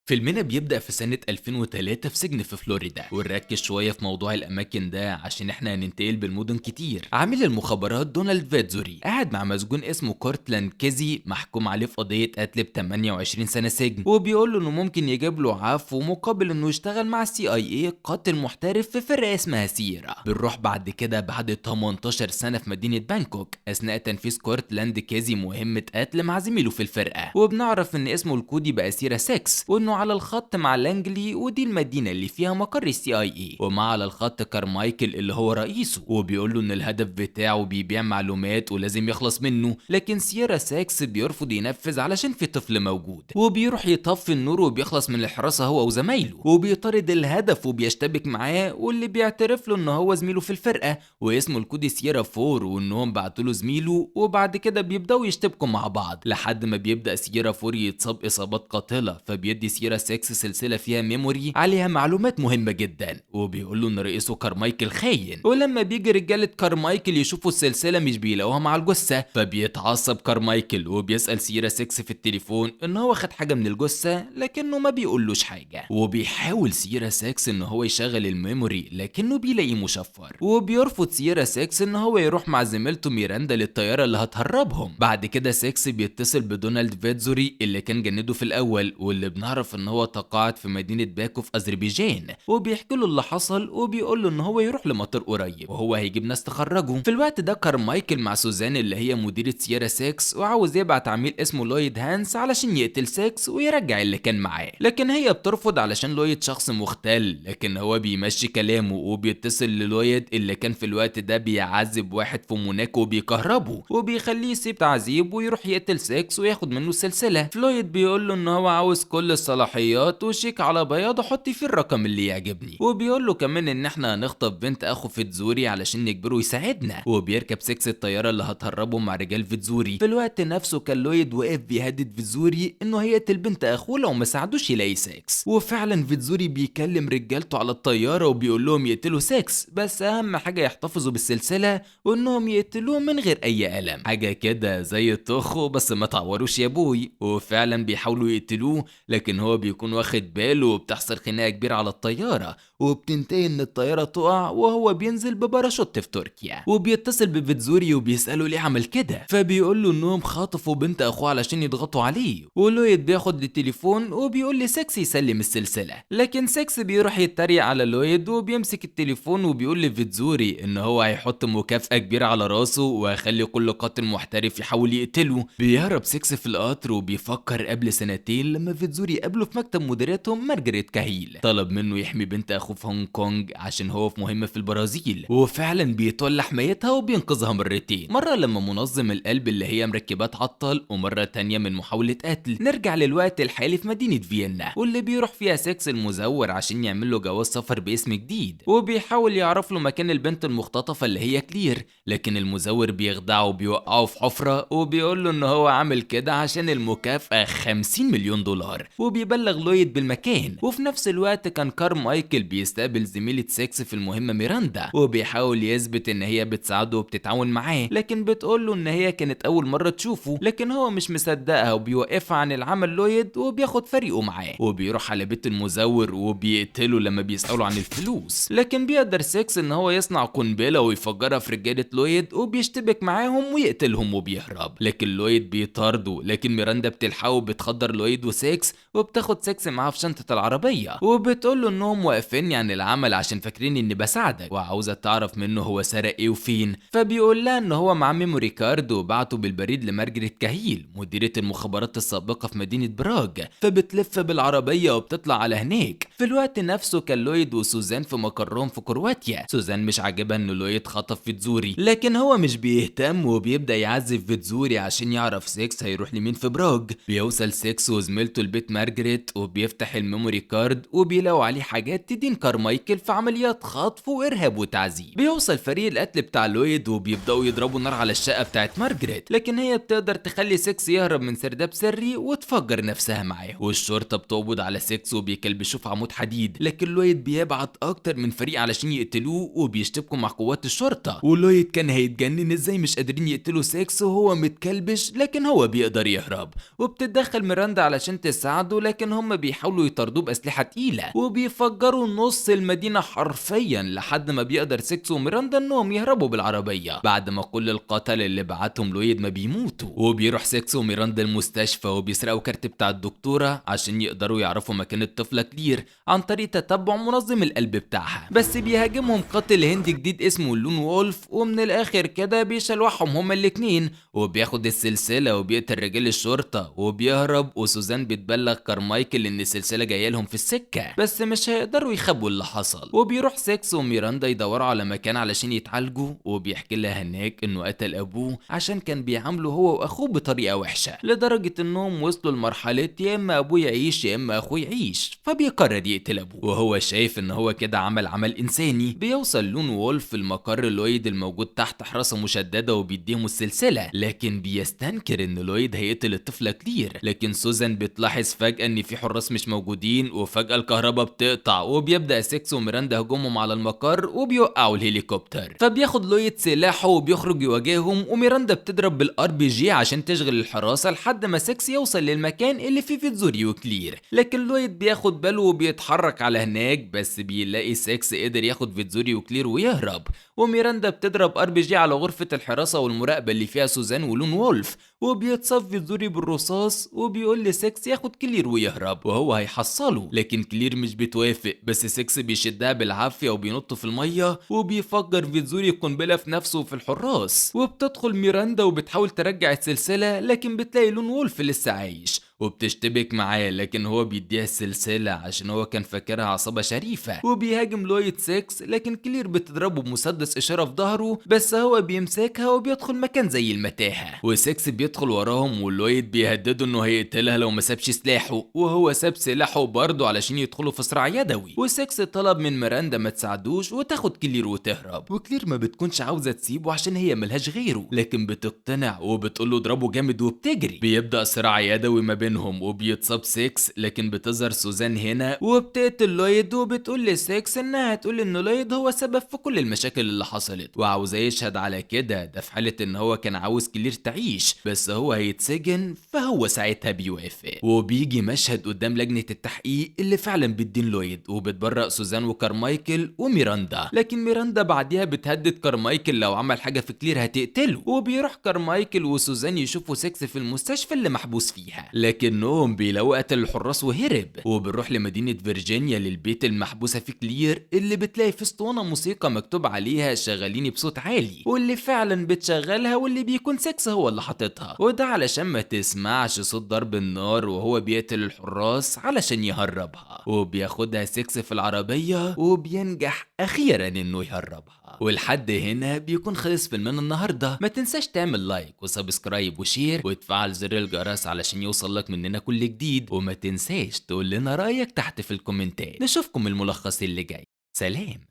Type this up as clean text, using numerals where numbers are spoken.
فيلمنا بيبدأ في سنة 2003 في سجن في فلوريدا، ونركز شوية في موضوع الأماكن ده عشان احنا هننتقل بالمدن كتير. عامل المخابرات دونالد فيتزوري قاعد مع مسجون اسمه كورتلاند كيزي، محكوم عليه في قضية قتل ب 28 سنة سجن، وبيقول له انه ممكن يجيب له عفو مقابل انه يشتغل مع السي اي اي قاتل محترف في فرقة اسمها سيرا. بنروح بعد كده بعد 18 سنة في مدينة بانكوك أثناء تنفيذ كورتلاند كيزي مهمة قتل مع زميله في الفرقة، وبنعرف ان اسمه الكودي بقى سيرا 6، وانه على الخط مع لانجلي، ودي المدينة اللي فيها مقر السي اي اي، ومع على الخط كارمايكل اللي هو رئيسه، وبيقول له ان الهدف بتاعه بيبيع معلومات ولازم يخلص منه، لكن سيرا 6 بيرفض ينفذ علشان في طفل موجود، وبيروح يطفي النور وبيخلص من الحراسة هو وزمايله، وبيطارد الهدف وبيشتبك معاه، واللي بيعترف له ان هو زميله في الفرقة واسمه الكودي سيرا 4، وانهم بعتوا له زميله، وبعد كده بيبداوا يشتبكوا مع بعض لحد ما بيبدا سيرا 4 يتصاب اصابات قاتله، فبيدي سيرا 6 سلسلة فيها memory عليها معلومات مهمة جدا، وبيقول له ان رئيسه كارمايكل خاين، ولما بيجي رجاله كارمايكل يشوفوا السلسلة مش بيلاقوها مع الجثة، فبيتعصب كارمايكل وبيسال سيرا 6 في التليفون ان هو خد حاجة من الجثة، لكنه ما بيقولوش حاجة، وبيحاول سيرا 6 ان هو يشغل ال memory لكنه بيلاقيه مشفر، وبيرفض سيرا 6 ان هو يروح مع زميلته ميراندا للطياره اللي هتهربهم. بعد كده 6 بيتصل بدونالد فيتزوري اللي كان جنده في الاول، واللي بنعرف ان هو تقاعد في مدينة باكو في اذربيجان، وبيحكي له اللي حصل وبيقول له ان هو يروح لمطار قريب وهو هيجيب ناس تخرجه. في الوقت ده كارمايكل مع سوزان اللي هي مديره سيرا 6، وعاوز يبعت عميل اسمه لويد هانس علشان يقتل 6 ويرجع اللي كان معاه، لكن هي بترفض علشان لويد شخص مختل، لكن هو بيمشي كلامه وبيتصل للويد اللي كان في الوقت ده بيعذب واحد في موناكو وبيكهربه وبيخليه يسيب تعذيب ويروح يقتل 6 وياخد منه السلسلة. فلويد بيقول له ان هو عاوز كل الصلاحيات وشيك على بياض حطي فيه الرقم اللي يعجبني، وبيقول له كمان ان احنا هنخطف بنت اخو فيتزوري علشان نجبره يساعدنا، وبيركب 6 الطيارة اللي هتهربه مع رجال فيتزوري. في الوقت نفسه كان لويد واقف بيهدد فيتزوري انه هيقتل بنت اخوه لو ما ساعدوش يلاقي 6، وفعلا فيتزوري بيكلم رجالته على الطيارة وبيقول لهم يقتلوا 6، بس اهم حاجة يحتفظوا بالسلسلة وانهم يقتلوه من غير اي الم، حاجة كده زي الطخو بس ما تعوروش يا بوي. وفعلا بيحاولوا يقتلوه لكن هو بيكون واخد باله، وبتحصل خناقه كبيرة على الطيارة، وبتنتهي ان الطيارة تقع وهو بينزل بباراشوت في تركيا. وبيتصل بفيتزوري وبيساله ليه عمل كده، فبيقول له انهم خطفوا بنت اخوه علشان يضغطوا عليه، ولويد بياخد التليفون وبيقول لسكس يسلم السلسلة، لكن سكس بيروح يتريق على لويد وبيمسك التليفون وبيقول لفيتزوري ان هو هيحط مكافأة كبيرة على راسه وهيخلي كل قاتل محترف يحاول يقتله. بيهرب سكس في القطر وبيفكر قبل سنتين لما فيتزوري قابله في مكتب مديرتهم مارجريت كاهيل، طلب منه يحمي بنت اخوه في هونج كونج عشان هو في مهمة في البرازيل، وفعلا بيتولى حمايتها وبينقذها مرتين، مرة لما منظم القلب اللي هي مركبات عطل، ومرة تانية من محاولة قتل. نرجع للوقت الحالي في مدينة فيينا، واللي بيروح فيها سكس المزور عشان يعمل له جواز سفر باسم جديد، وبيحاول يعرف له مكان البنت المختطفة اللي هي كلير، لكن المزور بيخدعه وبيوقعه في حفرة وبيقول له ان هو عامل كده عشان المكافأة 50 مليون دولار، وبيبلغ لويد بالمكان. وفي نفس الوقت كان كارمايكل بيستقبل زميلة سكس في المهمة ميراندا، وبيحاول يثبت ان هي بتساعده وبتتعاون معاه، لكن بتقول له ان هي كانت اول مرة تشوفه، لكن هو مش مصدقها وبيوقفها عن العمل لويد وبياخد فريقه معاه، وبيروح على بيت المزور وبيقتله لما بيسأله عن الفلوس، لكن بيقدر سكس ان هو يصنع قنبلة ويفجرها في رجالة لويد وبيشتبك معاهم ويقتلهم وبيهرب، لكن لويد بيطارده، لكن ميراندا بتلحقه وبتخدر لويد وسكس وبتاخد سكس معاها في شنطة العربية، وبتقول له انهم واقفيني عن العمل عشان فاكرين اني بساعدك، وعاوزة تعرف منه هو سرق ايه وفين، فبيقول لها ان هو معاه memory card وبعته بالبريد لمارجريت كاهيل مديرة المخابرات السابقة في مدينة براغ، فبتلف بالعربية وبتطلع على هناك. في الوقت نفسه كان لويد وسوزان في مقرهم في كرواتيا، سوزان مش عاجبها ان لويد خطف فيتزوري، لكن هو مش بيهتم وبيبدأ يعذب فيتزوري عشان يعرف سكس هيروح لمين في براغ. بيوصل سكس وزميلته لبيت مارجريت وبيفتح ال memory card وبيلاقوا عليه حاجات تدين كارمايكل في عمليات خطف وارهاب وتعذيب. بيوصل فريق القتل بتاع لويد وبيبداوا يضربوا نار على الشقة بتاعت مارجريت، لكن هي بتقدر تخلي سكس يهرب من سرداب سري وتفجر نفسها معاه، والشرطة بتقبض على سكس وبيكلبشوه في عمود عمود حديد، لكن لويد بيبعت اكتر من فريق علشان يقتلوه وبيشتبكوا مع قوات الشرطة. ولويد كان هيتجنن ازاي مش قادرين يقتلوا سيكس وهو متكلبش، لكن هو بيقدر يهرب. وبتتدخل ميراندا علشان تساعده، لكن هم بيحاولوا يطاردوه بأسلحة تقيلة وبيفجروا نص المدينة حرفيا لحد ما بيقدر سيكس وميراندا انهم يهربوا بالعربية بعد ما كل القتل اللي بعتهم لويد ما بيموتوا. وبيروح سيكس وميراندا المستشفى وبيسرقوا كارت بتاع الدكتورة عشان يقدروا يعرفوا مكان الطفلة كلير عن طريق تتبع منظم القلب بتاعها. بس بيهاجمهم قاتل هندي جديد اسمه لون وولف، ومن الاخر كده بيشلوحهم هما الاتنين، وبياخد السلسلة وبيقتل رجال الشرطة وبيهرب. وسوزان بتبلغ كارمايكل ان السلسلة جاية لهم في السكة، بس مش هيقدروا يخبوا اللي حصل. وبيروح سيكس وميراندا يدوروا على مكان علشان يتعالجوا، وبيحكي لها هناك انه قتل ابوه عشان كان بيعامله هو واخوه بطريقة وحشة لدرجة انهم وصلوا لمرحلة يا اما ابوه يعيش يا اما اخوه يعيش، فبيقرر يقتل ابوه وهو شايف ان هو كده عمل عمل انساني. بيوصل لون وولف المقر لويد الموجود تحت حراسة مشددة وبيديهم السلسلة، لكن بيستنكر ان لويد هيقتل الطفلة كلير. لكن سوزان بتلاحظ فجاة ان في حراس مش موجودين، وفجاة الكهرباء بتقطع، وبيبدا سيكس وميراندا هجومهم على المقر وبيوقعوا الهليكوبتر. فبياخد لويد سلاحه وبيخرج يواجههم، وميراندا بتضرب بال RPG عشان تشغل الحراسة لحد ما سيكس يوصل للمكان اللي فيه فيتزوري وكلير. لكن لويد بياخد باله وبيتحرك على هناك، بس بيلاقي سيكس قدر ياخد فيتزوري وكلير ويهرب. وميراندا بتضرب RPG على غرفة الحراسة والمراقبة اللي فيها سوزان ولون وولف، وبيتصاب فيتزوري بالرصاص وبيقول لسيكس ياخد كلير ويهرب وهو هيحصله، لكن كلير مش بتوافق، بس سيكس بيشدها بالعافية وبينط في المية وبيفجر فيتزوري قنبلة في نفسه وفي الحراس. وبتدخل ميراندا وبتحاول ترجع السلسلة، لكن بتلاقي لون وولف لسه عايش وبتشتبك معاه، لكن هو بيديها السلسلة عشان هو كان فاكرها عصابة شريفة. وبيهاجم لويد سيكس، لكن كلير بتضربه بمسدس إشارة في ظهره، بس هو بيمسكها وبيدخل مكان زي المتاهة، وسيكس بيدخل وراهم، ولويد بيهدده انه هيقتلها لو ما سابش سلاحه، وهو ساب سلاحه برضه علشان يدخلوا في صراع يدوي. وسيكس طلب من ميراندا ما تساعدوش وتاخد كلير وتهرب، وكلير ما بتكونش عاوزة تسيبه عشان هي ملهاش غيره، لكن بتقتنع وبتقول له اضربه جامد وبتجري. بيبدأ صراع يدوي ما بينهم وبيتصاب سيكس، لكن بتظهر سوزان هنا وبتقتل لويد، وبتقول لسيكس انها هتقول ان لويد هو سبب في كل المشاكل اللي حصلت وعاوزاه يشهد على كده، ده في حالة ان هو كان عاوز كلير تعيش، بس هو هيتسجن فهو ساعتها بيوافق. وبيجي مشهد قدام لجنة التحقيق اللي فعلا بتدين لويد، وبتبرأ سوزان وكارمايكل وميراندا، لكن ميراندا بعديها بتهدد كارمايكل لو عمل حاجة في كلير هتقتله. وبيروح كارمايكل وسوزان يشوفوا سيكس في المستشفى اللي محبوس فيها، لكنهم بيلاقوا قتل الحراس وهرب. وبنروح لمدينة فيرجينيا للبيت المحبوسة في كلير، اللي بتلاقي في اسطوانة موسيقى مكتوب عليها شغاليني بصوت عالي، واللي فعلا بتشغلها واللي بيكون سيكس هو اللي حاططها، وده علشان ما تسمعش صوت ضرب النار وهو بيقتل الحراس علشان يهربها. وبياخدها سيكس في العربية وبينجح أخيرا إنه يهربها. ولحد هنا بيكون خلص فيلمنا النهارده. ما تنساش تعمل like و subscribe و share وتفعل زر الجرس علشان يوصلك مننا كل جديد، وما تنساش تقول لنا رأيك تحت في الكومنتات. نشوفكم الملخص اللي جاي. سلام.